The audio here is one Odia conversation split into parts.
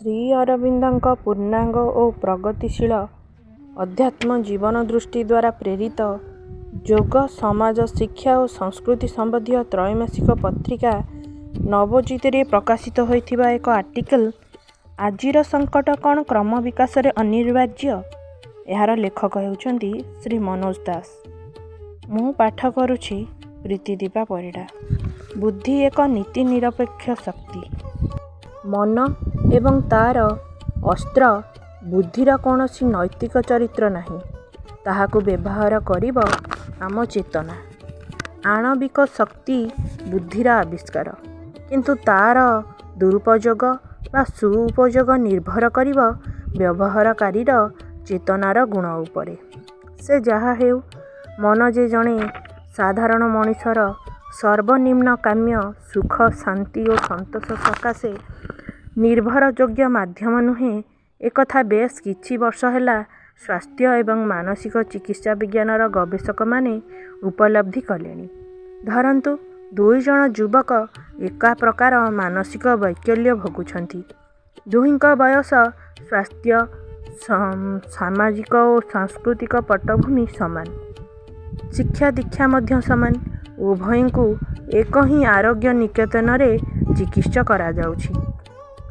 ଶ୍ରୀ ଅରବିନ୍ଦଙ୍କ ପୂର୍ଣ୍ଣାଙ୍ଗ ଓ ପ୍ରଗତିଶୀଳ ଅଧ୍ୟାତ୍ମ ଜୀବନଦୃଷ୍ଟି ଦ୍ୱାରା ପ୍ରେରିତ ଯୋଗ, ସମାଜ, ଶିକ୍ଷା ଓ ସଂସ୍କୃତି ସମ୍ବନ୍ଧୀୟ ତ୍ରୈମାସିକ ପତ୍ରିକା ନବଜ୍ୟୋତିରେ ପ୍ରକାଶିତ ହୋଇଥିବା ଏକ ଆର୍ଟିକଲ "ଆଜିର ସଙ୍କଟ କ'ଣ କ୍ରମବିକାଶରେ ଅନିବାର୍ଯ୍ୟ?" ଏହାର ଲେଖକ ହେଉଛନ୍ତି ଶ୍ରୀ ମନୋଜ ଦାସ। ମୁଁ ପାଠ କରୁଛି ପ୍ରୀତିଦୀପା ପରିଡ଼ା। ବୁଦ୍ଧି ଏକ ନୀତି ନିରପେକ୍ଷ ଶକ୍ତି। ମନ ଏବଂ ତା'ର ଅସ୍ତ୍ର ବୁଦ୍ଧିର କୌଣସି ନୈତିକ ଚରିତ୍ର ନାହିଁ। ତାହାକୁ ବ୍ୟବହାର କରିବ ଆମ ଚେତନା। ଆଣବିକ ଶକ୍ତି ବୁଦ୍ଧିର ଆବିଷ୍କାର। କିନ୍ତୁ ତା'ର ଦୁରୁପଯୋଗ ବା ସୁଉପଯୋଗ ନିର୍ଭର କରିବ ବ୍ୟବହାରକାରୀର ଚେତନାର ଗୁଣ ଉପରେ। ସେ ଯାହାହେଉ, ମନ ଯେ ଜଣେ ସାଧାରଣ ମଣିଷର ସର୍ବନିମ୍ନ କାମ୍ୟ ସୁଖ, ଶାନ୍ତି ଓ ସନ୍ତୋଷ ସକାଶେ ନିର୍ଭରଯୋଗ୍ୟ ମାଧ୍ୟମ ନୁହେଁ, ଏକଥା ବେଶ୍ କିଛି ବର୍ଷ ହେଲା ସ୍ୱାସ୍ଥ୍ୟ ଏବଂ ମାନସିକ ଚିକିତ୍ସା ବିଜ୍ଞାନର ଗବେଷକମାନେ ଉପଲବ୍ଧି କଲେଣି। ଧରନ୍ତୁ, ଦୁଇଜଣ ଯୁବକ ଏକା ପ୍ରକାର ମାନସିକ ବୈକଲ୍ୟ ଭୋଗୁଛନ୍ତି। ଦୁହିଁଙ୍କ ବୟସ, ସ୍ୱାସ୍ଥ୍ୟ, ସାମାଜିକ ଓ ସାଂସ୍କୃତିକ ପଟ୍ଟଭୂମି ସମାନ। ଶିକ୍ଷା ଦୀକ୍ଷା ମଧ୍ୟ ସମାନ। ଉଭୟଙ୍କୁ ଏକ ହିଁ ଆରୋଗ୍ୟ ନିକେତନରେ ଚିକିତ୍ସା କରାଯାଉଛି।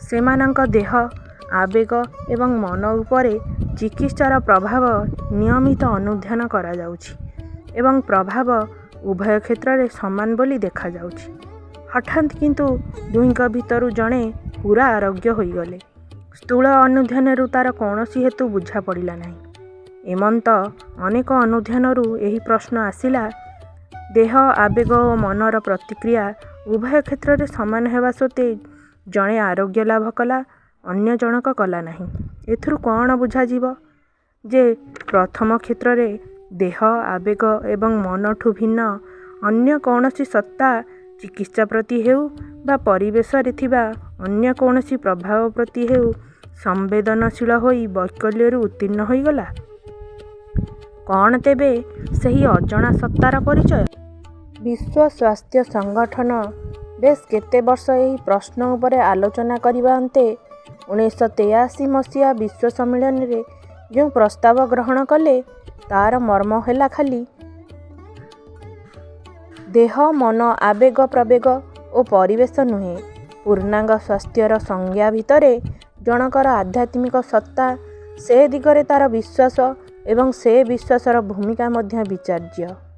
ସେମାନଙ୍କ ଦେହ, ଆବେଗ ଏବଂ ମନ ଉପରେ ଚିକିତ୍ସାର ପ୍ରଭାବ ନିୟମିତ ଅନୁଧ୍ୟାନ କରାଯାଉଛି ଏବଂ ପ୍ରଭାବ ଉଭୟ କ୍ଷେତ୍ରରେ ସମାନ ବୋଲି ଦେଖାଯାଉଛି। ହଠାତ୍ କିନ୍ତୁ ଦୁହିଁଙ୍କ ଭିତରୁ ଜଣେ ପୂରା ଆରୋଗ୍ୟ ହୋଇଗଲେ। ସ୍ଥୂଳ ଅନୁଧ୍ୟାନରୁ ତା'ର କୌଣସି ହେତୁ ବୁଝାପଡ଼ିଲା ନାହିଁ। ଏମନ୍ତ ଅନେକ ଅନୁଧ୍ୟାନରୁ ଏହି ପ୍ରଶ୍ନ ଆସିଲା, ଦେହ, ଆବେଗ ଓ ମନର ପ୍ରତିକ୍ରିୟା ଉଭୟ କ୍ଷେତ୍ରରେ ସମାନ ହେବା ସତ୍ତ୍ୱେ ଜଣେ ଆରୋଗ୍ୟ ଲାଭ କଲା, ଅନ୍ୟ ଜଣକ କଲା ନାହିଁ। ଏଥିରୁ କ'ଣ ବୁଝାଯିବ ଯେ ପ୍ରଥମ କ୍ଷେତ୍ରରେ ଦେହ, ଆବେଗ ଏବଂ ମନଠୁ ଭିନ୍ନ ଅନ୍ୟ କୌଣସି ସତ୍ତା ଚିକିତ୍ସା ପ୍ରତି ହେଉ ବା ପରିବେଶରେ ଥିବା ଅନ୍ୟ କୌଣସି ପ୍ରଭାବ ପ୍ରତି ହେଉ ସମ୍ବେଦନଶୀଳ ହୋଇ ବୈକଲ୍ୟରୁ ଉତ୍ତୀର୍ଣ୍ଣ ହୋଇଗଲା? କ'ଣ ତେବେ ସେହି ଅଜଣା ସତ୍ତାର ପରିଚୟ? ବିଶ୍ୱ ସ୍ୱାସ୍ଥ୍ୟ ସଂଗଠନ ବେଶ୍ କେତେ ବର୍ଷ ଏହି ପ୍ରଶ୍ନ ଉପରେ ଆଲୋଚନା କରିବା ଅନ୍ତେ 1983 ମସିହା ବିଶ୍ୱ ସମ୍ମିଳନୀରେ ଯେଉଁ ପ୍ରସ୍ତାବ ଗ୍ରହଣ କଲେ, ତା'ର ମର୍ମ ହେଲା, ଖାଲି ଦେହ, ମନ, ଆବେଗ ପ୍ରବେଗ ଓ ପରିବେଶ ନୁହେଁ, ପୂର୍ଣ୍ଣାଙ୍ଗ ସ୍ୱାସ୍ଥ୍ୟର ସଂଜ୍ଞା ଭିତରେ ଜଣକର ଆଧ୍ୟାତ୍ମିକ ସତ୍ତା, ସେ ଦିଗରେ ତା'ର ବିଶ୍ୱାସ ଏବଂ ସେ ବିଶ୍ୱାସର ଭୂମିକା ମଧ୍ୟ ବିଚାର୍ଯ୍ୟ।